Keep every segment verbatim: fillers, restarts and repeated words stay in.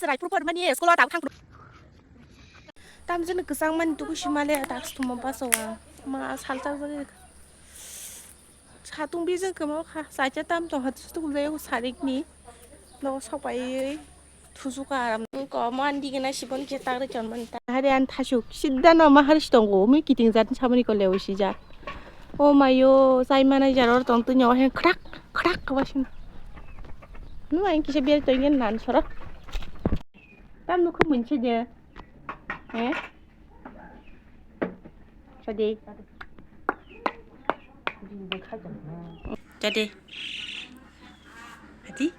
Raipur por mani school o tabuk thang. Tamjani kwchang mani tuku simale tax thumo baso ang. Ma salsa jagwi. Satung bijing kwma kha. Sacha tam tong hat tuku jai sarikni. No sokpaiwi thusuka aram. Ko mandi gana sibon je tagre chon mani ta. Hari an thasuk sidda no mahar stongo. Mi kiting jat samani ko lewi sija. O mayo, chai manai jar or tong twi nyawa hen khrak khrak ka wasin. Nu ang kisa biar tong ngen nan soro. Tam nu khum munche je. Eh? Sadi. Sadi. Adi.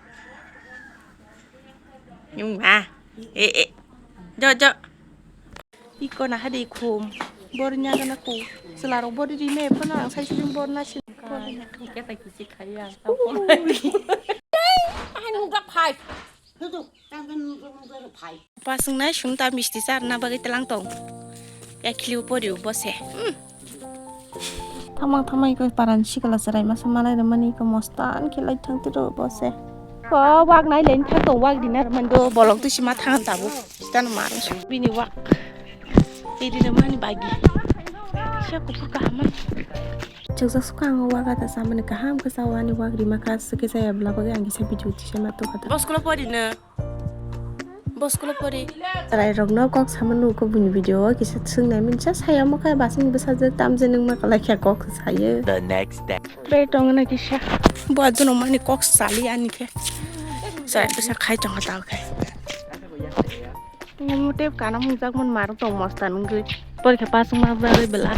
Yung ah. Eh eh. Jo jo. Iko na hadi khum. Bor nya gana ku. Selaro bor di me pano ang sai sujung bor na sin. Keta kisi khaya. Ang uga phai. Pasung nai sung ta misti sar na bagwi telang tong. Ya khiliu poriu bose. Hmm. Thamang thamang iko paran sikala serai masa malai remani iko mostan khilai thang tiro bose. Ko wak nai len thang tong wak dinar mando bolong tu sima thang tabu. Stan marung bini wak. Iri remani bagi. Siya kupur kahaman. Chukjak suka ang waga ta samani kaham khe sao ani wak rima kha swkhe jaya bla bagwi ang kisa video tisa ma tukha ta. Bos kulo pori no. Bos kulo pori. Chwrai rok no kok sama nugo bini video o kisa swngnai mani sa saya mo kha basing bwsajwk tamjani wngma kwlai kha kok sayo. The next day. Bai tong na kisa. Bo ajono mani kok sali ani khe. Chwrai bwsa khai tong ta khe. Mute kana mungjak mun marok tong mosta nungwi. Porikha pasung ma bagwi bela.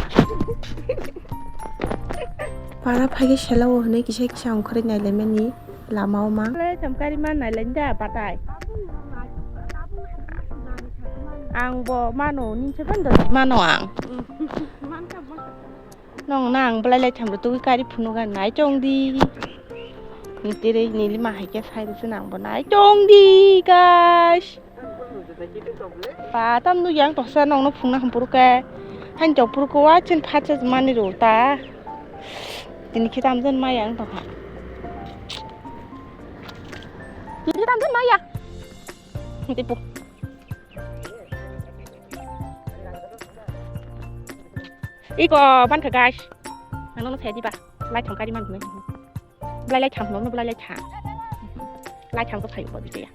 Para phagi sela o hwnwi kisa kisa ongkhorwi nailaimani lama o ma. Le chamkari ma nailai da patai. Ang bo mano ninse ban do mano ang. Nong nang belai lai tham rw tugwi kari phunuk an nai chong di. Ni tere ni lima hai khe sai rw nang bo nai chong di guys. Ba tam nuk yang toksa nong no phungna ham puru khe. Han chok puru khe wa chen pha che mani rw ta. Tini khe tam jen ma yang tokha. Tini khe tam jen ma ya. Tipu. Iko ban kha guys. Ang nono saya di ba. Lai thang kari man hwnwi. Belai lai thang hwnwi belai lai thang. Lai thang ko phayo ko biya.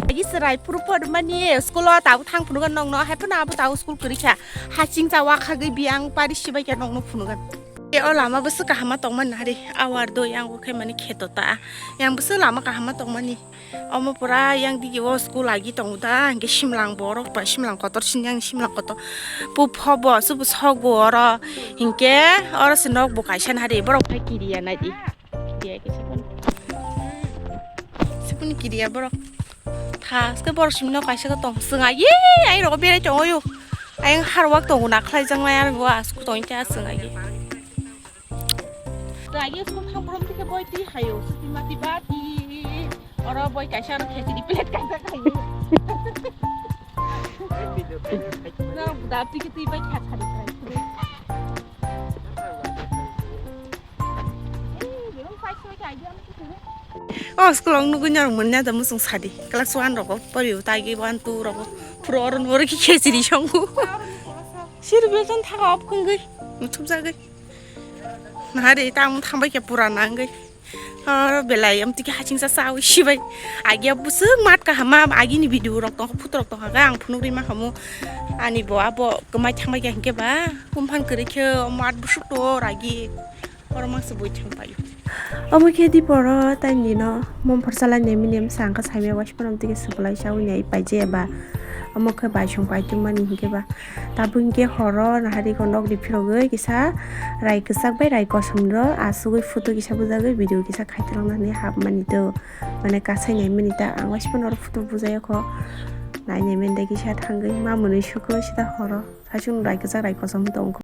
Agi serai puru por mani school o tabu thang phunu nong no hai phano abo tabu school kwrwi kha. Haching cha wa khagwi biang pari sibai kha nong no phunu gan. E o lama bwswk kahama tongmani hari awar do yang o khe mani kheto ta. Yang bwswk lama kahama tongmani. Omo pura yang digi o school agi tongo da, hingke simlang borok bai simlang kotor sini yang simlang kotor. Pu pho bo, subu sok bo oro, hingke oro se nok bo kaisa nahari borok phai kiriya nai di. Kiriya kisa pun. Sipun kiriya borok. Tha, ske borok simi nok kaisa ko tong. Swnga ye, ai rok berai tongo yo. Ai hard work tongo na khlai jang nai ar go asku tong kya swnga ye. Lagi school thang prom tike boi ti hayo, suti mati bati. Oro boi kaisa oro khechiri plate kaisa khayo. Na dap tike tui bai kha khari khai. Eh, bebang five soi ka idea mo tu. O school ang nugui nyarung manya da musung sadi. Class one rogo pori utai gi one two rogo. Puro oro nori ki khechiri songu. Sir bejon thaga op khungui. Muthub jagui. Nahari tamo thangbai khe pura nangwi. Aro belai amtwi khe hachingsa chawi sibai. Agi bwswk mat kaham ma agini video rok tongkha photo rok tongkha khe ang phunukgwi mankhamu. Ani bo abo kwmai thangbai khe hinkhe ba bumphan kwrwi khe mat bwswk to ragi. Oro mangsa bui thangpaio. Omo khe diporo taini no mom phorsala nemi nem sangkha saimya waisphano amtwi khe swpwlai chawi nai paijaya ba. Omo khe baisong paitwmani hinkhe ba. Tabuk hinkhe horo nahari ko nok ri phirogwi kisa rai kwchak bai rai kosom ro asugwi photo kisa bujagwi video kisa khaitwlangna hinwi hapmani do. Mane kasai naimani ta ang waisphano oro photo bujayakho. Nai naimani da kisa thangwi ma mwnwi sukho sida horo. Hachung rai kwchak rai kosom tongkho.